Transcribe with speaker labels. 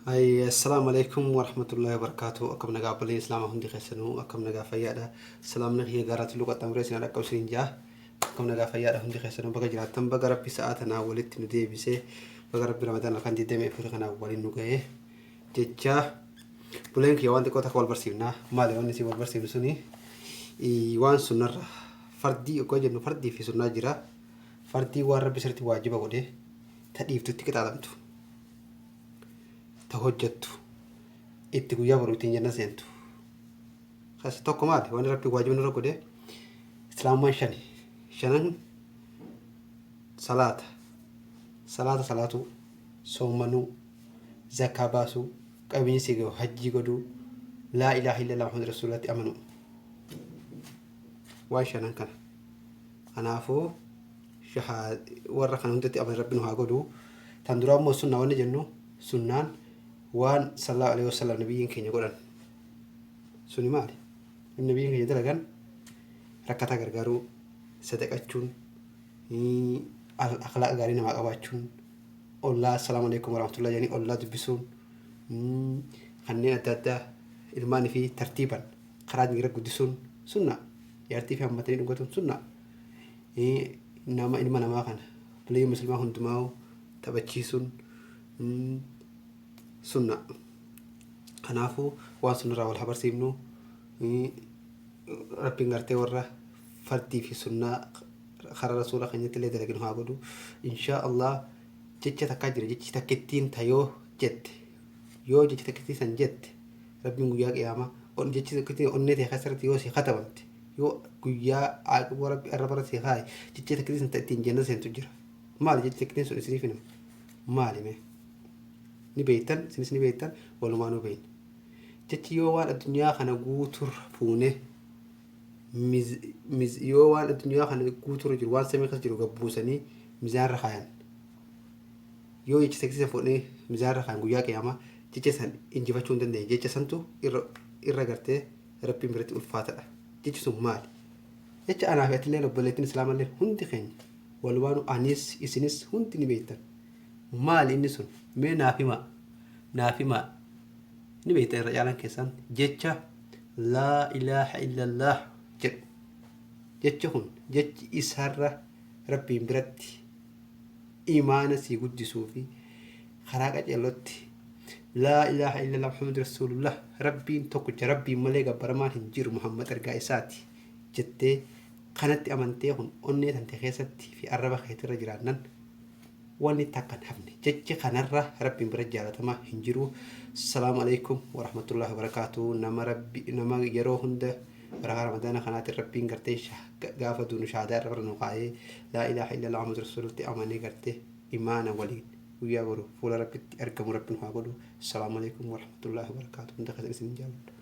Speaker 1: Assalaamu alaikum warahmatullahi wabarakatuh. Akkam nagaa obboleen Islaamaa hundi keessanuu, akkam nagaa fayyaadha? Salaamni kiyya gaaraa tulluu qaxxaamuree isin dhaqqabu isiniin jaa. Akkam nagaa fayyaadha hundi keessanuu? Baga jiraattan, baga Rabbi sa'aa tanaa walitti nu deebisee, baga Rabbi Ramadaan halkan 24 kanaa waliin nu ga'ee jecha. Buleen kiyya, waan xiqqoo takka wal barsiifnaa. Maali wanni isin wal barsiifnu suni? Waan sunnarra fardii yogguu jennu, fardii fi sunnaa jira. Fardii waan Rabbi sirriitti waajiba godhe, ta dhiiftutti qixaaxamtu, ta hojjettu itti guyyaa boru ittiin janna seentu. Kas tokko maali? Wanni Rabbi waajiba nurra godhe, Islaamummaan shani. Shanan salaata. Salaata salaatuu, soomanuu, zakaa baasuu, qabeenya si gahu hajjii godhuu, laa ilaaha illallah Muhammad rasuulatti amanuu. Waan shanan kana. Kanaafuu warra kana hundatti aman Rabbi nu haa godhu. Tan duraa immoo sunnaa wanni jennu, sunnaan waan sallallahu alaihi wasallam nabiyyiin keenya godhan. Suni maali? Nabiyyiin keenya dalagan rakkataa gargaaruu, sadaqachuun, akhlaaqa gaarii namaa qabaachuun, ollaa assalaamu alaikum warahmatullahi jedhanii ollaa dubbisuun, kanneen adda addaa, ilmaanii fi tartiiban karaa jira guddisuun sunna. Jaartii fi hammatanii dhungatuun sunna. Nama ilma namaa kana obboleeyyan muslimaa hundumaa taphachiisuun sunna. Kanaafuu waan sunnarraa wal habarsiifnu. Rabbiin gartee warra fardii fi sunnaa karaa rasuula keenyatti illee dalaginu haa godhu. Inshaa Allah, jecha takkaa jira, jechi takkittiin ta yoo jette, yoo jecha takkittii san jette, Rabbiin guyyaa qiyaamaa jechi takkittiin onnee ta'e keessatti yoo si katabamte, yoo guyyaa aaqiboo Rabbi arraba si kaaye, jecha takkittii san ta ittiin janna seentu jira. Maali jechi takkittiin sun? Isiniif hima. Maali mee? Ni beektan, isinis ni beektan, walumaanuu beekna. Jechi yoo waan addunyaa kana guuturra fuunee, yoo waan addunyaa kana guuturra jiru, waan samii keessa jiru gabbuusanii mizaanirra kaayan, yoo jecha takkittii san fuudhanii mizaanirra kaayan, guyyaa qiyaamaa jecha san injifachuu hin dandeenye. Jecha santu irra gartee Rabbiin biratti ulfaatadha. Jechi sun maali? Jecha anaa fi atillee, obboleettiin Islaamallee, hundi keenya walumaanuu, anis isinis hundi ni beektan. Maali inni sun? Mee naaf himaa, naaf himaa. Ni beektan irra caalaan keessan, jecha laa ilaaha illallah jedhu. Jechi kun jechi isarra Rabbiin biratti imaana sii guddisuu fi karaa qaceellotti laa ilaaha illallah Muhammad rasuulullah, Rabbiin tokkicha, Rabbiin malee gabbaramaan hin jiru, Muhammad ergaa isaati jettee kanatti amantee, kun onnee tante keessatti fi arraba keetirra jiraannan, wanni takka hin hafne. Jechi kanarra Rabbiin bira jaalatamaa hin jiru. Salaamu alaikum warahmatullahi wabarakaatu. Nama Rabbi nama yeroo hunda barakaa Ramadaana kanaatiin Rabbiin gartee gaafa duunu shahaadaa irra nu kaa'ee, laa ilaaha illallah Muhammad rasuulutti amanee, gartee imaana waliin guyyaa boru fuula Rabbitti argamu Rabbi nu haa godhu. Salaamu alaikum warahmatullahi wabarakaatu. Hunda keessan isin jaalladha.